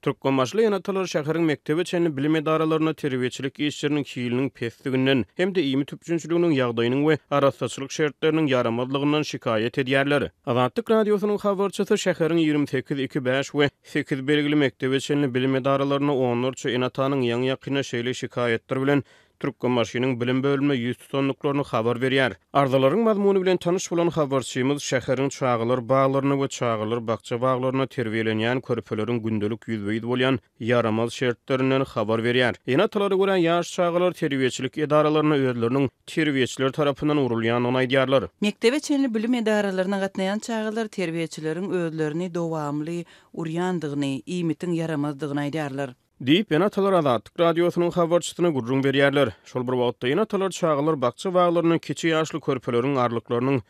Türkmenbaşyly ene-atalar şäheriň mekdebe çenli bilim edaralarynda terbiýeçilik işleriniň hiliniň pesliginden hem-de iýmit üpjünçiliginiň ýagdaýynyň we arassaçylyk şertleriniň ýaramazlygyndan şikaýat edýärler. Azatlyk Radiosynyň habarçysy şäheriň 28, 2, 5 we 8 belgili mekdebe çenli bilim edaralarynda onlarça ene-atanyň ýaňy-ýakynda şeýle şikaýatlar bilen Türkmenbaşynyň bilim bölümine ýüz tutandyklaryny habar berýär. Arzalaryň mazmuny bilen tanyş bolan habarçymyz şäheriň çagalar baglarynda we çagalar bakja-baglarynda terbiýelenýän körpeleriň gündelik ýüzbe-ýüz bolýan ýaramaz şertlerinden habar berýär. Ene-atalara görä, ýaş çagalar terbiýeçilik edaralarynda özleriniň terbiýeçiler tarapyndan urulýandygyny aýdýarlar. Mekdebe çenli bilim edaralaryna gatnaýan çagalar terbiýeçileriň özlerini dowamly urýandygyny, iýmitiň ýaramazdygyny aýdýarlar. Diýip, ene-atalar Azatlyk Radiosynyň habarçysyna gürrüň berýärler. Şol bir wagtda, ene-atalar çagalar bakja-baglarynda kiçi ýaşly körpeleriň arlyklarynyň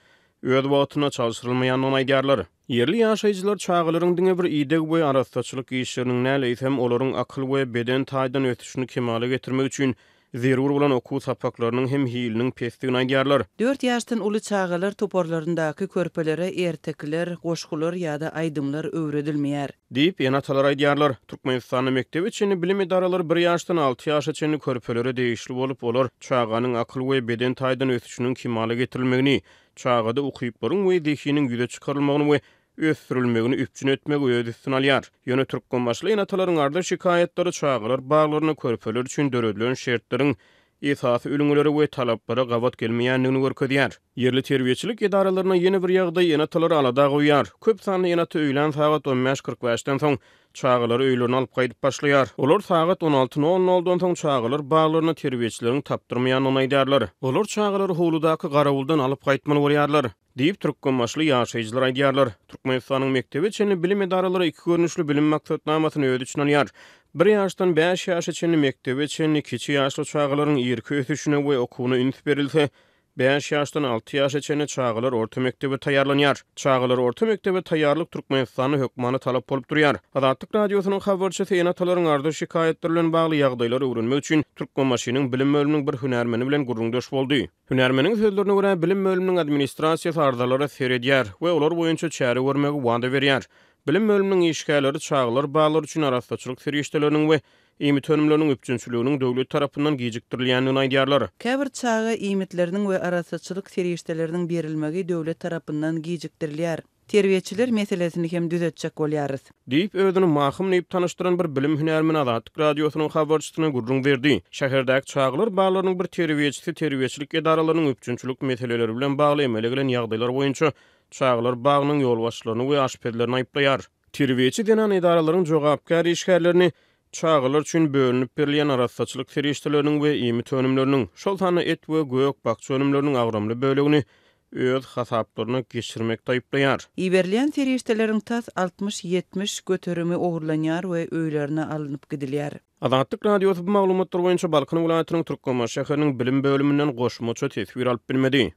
öz wagtynda çalşyrylmaýandygyny aýdýarlar. Ýerli ýaşaýjylar çagalaryň diňe bir ideg we arassaçylyk işleriniň däl, eýsem, olaryň akyl we beden taýdan ösüşini kemala getirmek üçin zerur bolan okuw sapaklarynyň hem hiliniň pesdigini aýdýarlar. Dört ýaşdan uly çagalar toparlaryndaky körpelere ertekiler, goşgular ýa-da aýdymlar öwredilmeýär. Diýip, ene-atalar aýdýarlar. Türkmenistanda mekdebe çenli bilim edaralary bir ýaşdan alty ýaşa çenli körpelere degişli bolup, olar çaganyň akyl we beden taýdan ösüşiniň kemala getirilmegini, çagada ukyplaryň we zehiniň ýüze çykarylmagyny we ösdürilmegini üpjün etmegi öz üstüne alýar. Ýöne türkmenbaşyly ene-atalaryň arza-şikaýatlary çagalar baglarynda körpeler üçin döredilen şertleriň esasy ülňülere we talaplara gabat gelmeýändigini görkezýär. Ýerli terbiýeçilik edaralarynda ýene bir ýagdaý ene-atalary alada goýýar. Köp sanly ene-ata öýlän sagat on bäş 45-den soň çagalary öýlerine alyp gaýdyp başlaýar. Olar sagat on alty nol noldan soň çagalar baglaryna terbiýeçileriň tapdyrmaýandygyny aýdýarlar. Olar çagalary howludaky garawuldan alyp gaýtmaly bolýarlar. Diýip, türkmenbaşyly ýaşaýjylar aýdýarlar. Türkmenistanyň mekdebe çenli bilim edaralary iki görnüşli bilim maksatnamasyny öz içine alýar. Bir ýaşdan bäş ýaşa çenli mekdebe çenli kiçi ýaşly çagalaryň irki ösüşine we okuwyna üns berilse, bäş ýaşdan alty ýaşa çenli çagalar orta mekdebe taýýarlanýar. Çagalary orta mekdebe taýýarlyk Türkmenistanda hökmany talap bolup durýar. Azatlyk Radiosynyň habarçysy ene-atalaryň arza-şikaýatlary bilen bagly ýagdaýlary öwrenmek üçin Türkmenbaşynyň bilim bölüminiň bir hünärmeni bilen gürrüňdeş boldy. Hünärmeniň sözlerine görä, bilim bölüminiň administrasiýasy arzalara seredýär we olar boýunça çäre görmegi wada berýär. Bilim bölüminiň işgärleri çagalar baglary üçin arassaçylyk serişdeleriniň we iýmit önümleriniň üpjünçiliginiň döwlet tarapyndan gijikdirilýändigini aýdýarlar. Käbir çaga iýmitleriniň we arassaçylyk serişdeleriniň berilmegi döwlet tarapyndan gijikdirilýär. Terbiýeçiler meselesini hem düzetjek bolýarys. Diýip, özüni Mahym diýip tanyşdyran bir bilim hünärmeni Azatlyk Radiosynyň habarçysyna gürrüň berdi. Şäherdäki çagalar baglarynyň bir terbiýeçisi terbiýeçilik edaralarynyň üpjünçilik meseleleri bilen bagly emele gelen ýagdaýlar boýunça çagalar bagynyň ýolbaşçylaryny we aşpezlerini aýyplaýar. Terbiýeçi zenan edaralaryň jogapkär işgärlerini çagalar üçin bölünip berilýän arassaçylyk serişdeleriniň we iýmit önümleriniň, şol sanda et we gök-bakja önümleriniň agramly bölegini öz hasaplaryna geçirmekde aýyplaýar. Iberilýän serişdeleriň tas 60-70 göterimi ogurlanýar we öýlerine alnyp gidilýär. Azatlyk Radiosy bu maglumatlar boýunça Balkan welaýatynyň Türkmenbaşy şäheriniň bilim bölüminden goşmaça teswir alyp bilmedi.